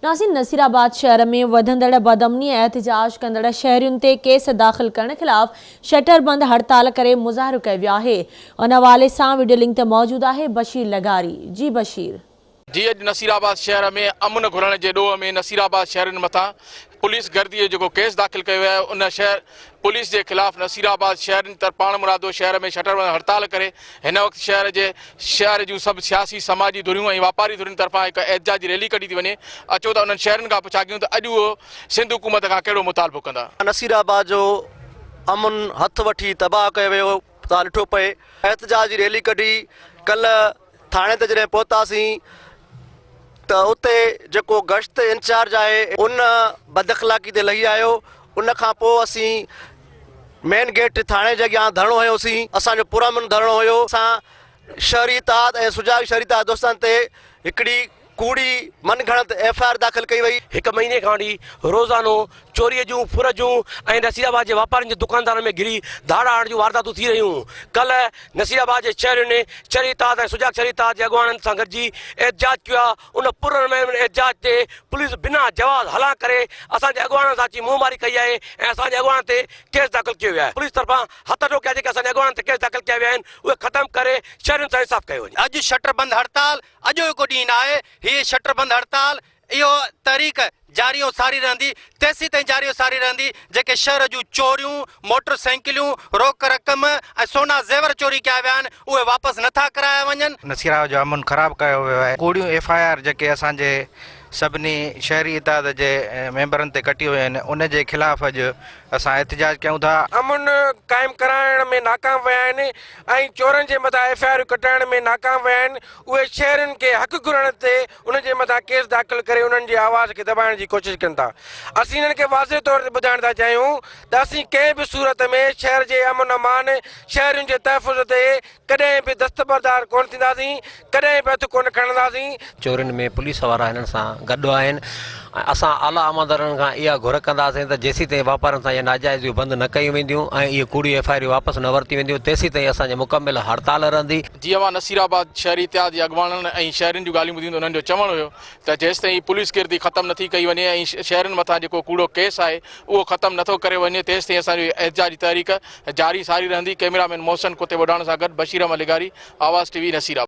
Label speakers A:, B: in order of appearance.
A: ناظرين نصيرآباد شهر ۾ وڌندڙ بدامني ۽ احتجاج ڪندڙ شهرين تي ڪيس داخل ڪرڻ خلاف شٽر بند هڙتال ڪري مظاهرو ڪيو ويو آهي ان حوالي سان وڊيو لنڪ تي موجود آهي بشير لغاري جي بشير.
B: جي اڄ نصيرآباد شهر ۾ امن گهرڻ جي ڏوهه ۾ نصيرآباد شهرين مٿان پوليس گردي جو جيڪو ڪيس داخل ڪيو ويو آهي ان شهر پوليس جي خلاف نصير آباد شهرين طرف پاڻمرادو شهر ۾ شٽر بند هڙتال ڪري هن وقت شهر جي شهر جون سڀ سياسي سماجي ڌريون ۽ واپاري ڌرين طرفان هڪ احتجاجي ريلي ڪڍي ٿي وڃي اچو ته انهن شهرين کان پڇا ڪيون ته اڄ اهو سنڌ حڪومت کان ڪهڙو مطالبو ڪندا.
C: نصير آباد جو امن هٿ وٺي تباهه ڪيو ويو تان ڏٺو پئي احتجاجي ريلي ڪڍي ڪلهه ٿاڻي تي جڏهن پهتاسين ته اتي جيڪو گشت انچارج آهي ان بد اخلاقي تي لهي آيو ان کان پوء اسين مين گيٽ ٿاڻي جي اڳيان ڌرڻو هنيوسين اسان جو پرامن ڌرڻو هيو اسان شهري اتحاد ۽ سجاڳ شهري اتحاد دوستن تي هڪڙي ڪوڙي من گهڙت ايف I R داخل ڪئي وئي.
D: هڪ مهيني کان وٺي روزانو چوريء جون، ڦر جون ۽ نصيرآباد جي واپارين جي دڪاندارن ۾ گهري ڌاڙا هڻڻ جون وارداتون ٿي رهيون. ڪلهه نصيرآباد جي شهرين شھري اتحاد ۽ سجاڳ شھري اتحاد جي اڳواڻن سان گڏجي احتجاج ڪيو آهي. ان پرامن احتجاج تي پوليس بنا جواز هلان ڪري اسان جي اڳواڻن سان اچي منهن ماري ڪئي آهي ۽ اسان جي اڳواڻن تي ڪيس داخل ڪيو ويو آهي. پوليس طرفان هٿ ٺوڪيا جيڪي اسان جي اڳواڻن تي ڪيس داخل ڪيا ويا آهن اهي ختم ڪري شهرين سان انصاف ڪيو وڃي.
E: اڄ شٽر بند هڙتال اڄوڪو ڏينهن ناهي، هيء شٽر بند هڙتال اهو تحريڪ جاري و ساري رهندي، تيسيتائين جاري و ساري رهندي جيڪي شهر جون چوريون، موٽر سائيڪليون، روڪ رقم ۽ سونا زيور چوري ڪيا ويا آهن اهي واپس نٿا ڪرايا وڃن.
F: نصيراء جو امن خراب ڪيو ويو آهي، ڪوڙيون ايف I R جيڪي اسان جي سڀني شهري اتحاد جي ميمبرن تي ڪٽيون ويون آهن ان جي خلاف اڄ اسان احتجاج ڪيون ٿا.
G: امن قائم ڪرائڻ ۾ ناڪام ويا آهن ۽ چورن جي مٿان ايف I آرون ڪٽائڻ ۾ ناڪام ويا آهن اهي شهرين کي حق گهرڻ تي انهن جي مٿان ڪيس داخل ڪري انهن جي آواز کي دٻائڻ جي ڪوشش ڪن ٿا. اسين انهن کي واضح طور تي ٻڌائڻ ٿا چاهيون ته اسين ڪنهن به صورت ۾ شهر جي امن امان، شهرين جي تحفظ تي ڪڏهن به دستبردار ڪونه ٿينداسين، ڪڏهن به هٿ ڪونه کڻنداسين.
H: چورين ۾ پوليس وارا هنن سان گڏ آهن ۽ اسان اعليٰ عملدارن کان اها گهر ڪنداسين ته جيسيتائين واپارين سان اهي ناجائزيون بند نه ڪيون وينديون ۽ اهي ڪوڙيون ايف I آريون واپس نه ورتيون وينديون تيسيتائين اسان جي مڪمل هڙتال رهندي.
B: جي اوهان نصير آباد شهري اتحاد جي اڳواڻن ۽ شهرين جون ڳالهيون ٻڌيون ته انهن جو چوڻ هيو ته جيستائين پوليس گردي ختم نٿي ڪئي وڃي ۽ شهرين مٿان جيڪو ڪوڙو ڪيس آهي اهو ختم نٿو ڪريو وڃي تيستائين اسان جو احتجاجي تحريڪ جاري ساري رهندي ڪئميرا مين محسن ڪتي وڍاڻ سان گڏ بشير احمد لغاري آواز ٽي وي نصير آباد.